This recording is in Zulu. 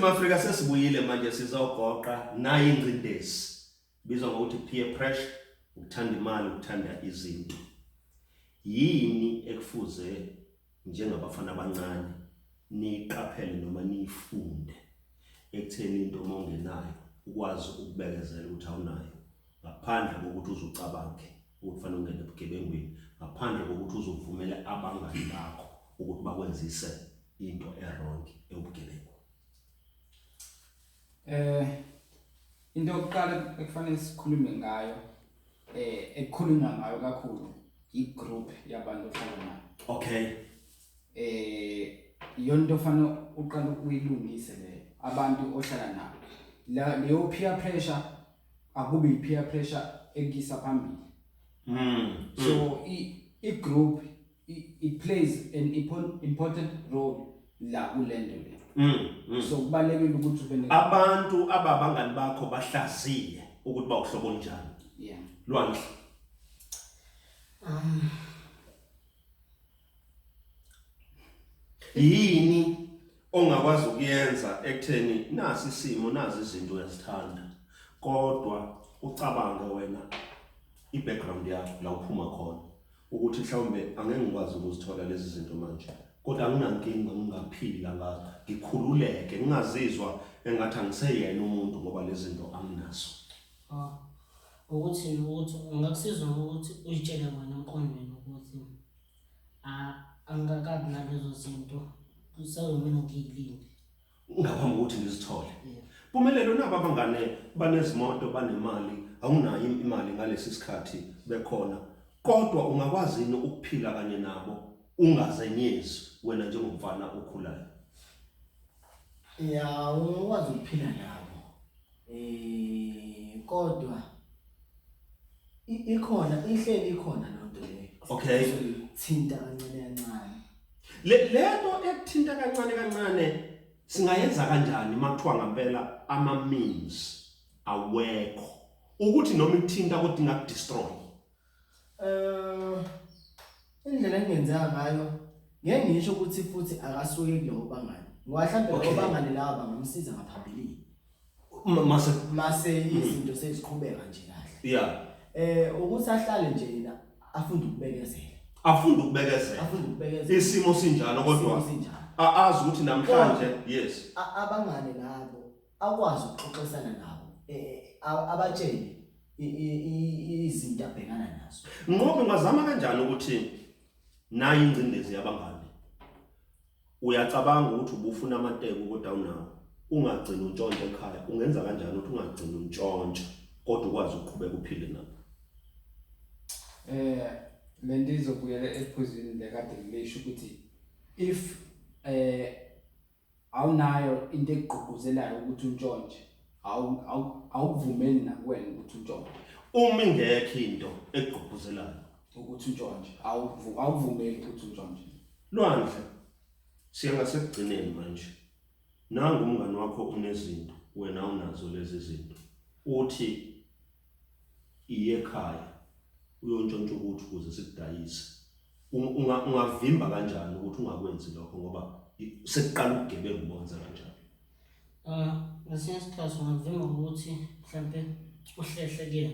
Ningizimu Afrika sesibuyile manje sizogoqa nayi ingcindezi. Bizwa ngokuthi peer pressure, ukuthanda imali, ukuthanda izinto. Yini ekufuze njengabafana abancane niyiqaphele noma niyifunde ekutheni into uma ungenayo ukwazi ukubekezela ukuthi awunayo ngaphandle kokuthi uze ucabange ukuthi kufanele ungene ebugebengwini ngaphandle kokuthi uze uvumele abangani bakho ukuthi bakwenzise into e-wrong ewubugebengu. Into yokuqala ekufanele sikhulume ngayo ekukhulunywa ngayo kakhulu i-group yabantu ohlala nabo. Iyona into ofanele uqale uyilungise leyo, abantu ohlala nabo. Leyo peer pressure akube i-peer pressure ekuyisa phambili. So i-group it plays an important role la kulento le. So kubalulekile ukuthi ube ne Abantu ababangani bakho bahlaziye ukuthi bawuhlobo olunjani. Lwandle. Yini ongakwazi ukuyenza ekutheni nasi isimo, nazi izinto uyazithanda, kodwa ucabange wena i-background yakho la uphuma khona ukuthi mhlawumbe angeke ngikwazi ukuzithola lezi zinto manje, kodwa anginankinga ngingaphila ngazo, ngikhululeke, ngingazizwa engathi angiseyena umuntu ngoba lezi zinto anginazo. Ukuthi ukuthi ungakusiza ukuthi uyitshele wena emqondweni ukuthi angikakabi nalezo zinto, kusazomele ngiyilinde ngaphambi kokuthi ngizithole. Mpumelelo, nabo abangane banezimoto, banemali, awunayo imali ngalesi sikhathi bekhona, kodwa ungakwazi yini ukuphila kanye nabo ungazenyezi wena njengomfana okhulayo? Ya, ungakwazi ukuphila nabo. Kodwa ikhona, ihleli ikhona lonto leyo. Thinta kancane kancane. Le lento ekuthinta kancane kancane singayenza kanjani makuthiwa ngempela ama means awekho ukuthi noma ikuthinta kodwa ingakudestroy? Indlela engenzeka ngayo ngeke ngisho ukuthi futhi akasuke kulowo bangani, ngoba mhlawumbe lowo bangani laba bangamsiza ngaphambilini. Mase mase izinto seziqhubeka nje kahle. Ukuthi ahlale nje yena afunde ukubekezela. Afunde ukubekezela. Afunde ukubekezela. Isimo sinjalo kodwa Isimo sinjalo. Azi ukuthi namhlanje, yes. Abangane labo akwazi ukuxoxisana nabo, abatshele izinto abhekana nazo. Ngoba ungazama kanjani ukuthi nayi ingcindezi yabangani? Uyacabanga ukuthi ubufuna amateki kodwa awunawo, ungagcini untshontsha ekhaya. Ungenza kanjani ukuthi ungagcini untshontsha kodwa ukwazi ukuqhubeka uphile nabo? Lento izobuyela ephuzwini lekade ngilisho ukuthi if awunayo into ekugqugquzelayo ukuthi untshontshe, awukuvumeli nakuwena ukuthi untshontshe. Uma ingekho into ekugqugquzelayo ukuthi untshontshe, awukuvumeli ukuthi untshontshe. Lwandle, siya ngasekugcineni manje. Nangu umngani wakho unezinto, wena unazo lezi zinto. Uthi iye ekhaya uyontshontsha ukuthi ukuze sikudayise. Ungavimba kanjani ukuthi ungakwenzi lokho ngoba sekuqala ubugebengu bonza kanjani? Ngesinye isikhathi ungavimba ngokuthi mhlampe uhlehle kuyena.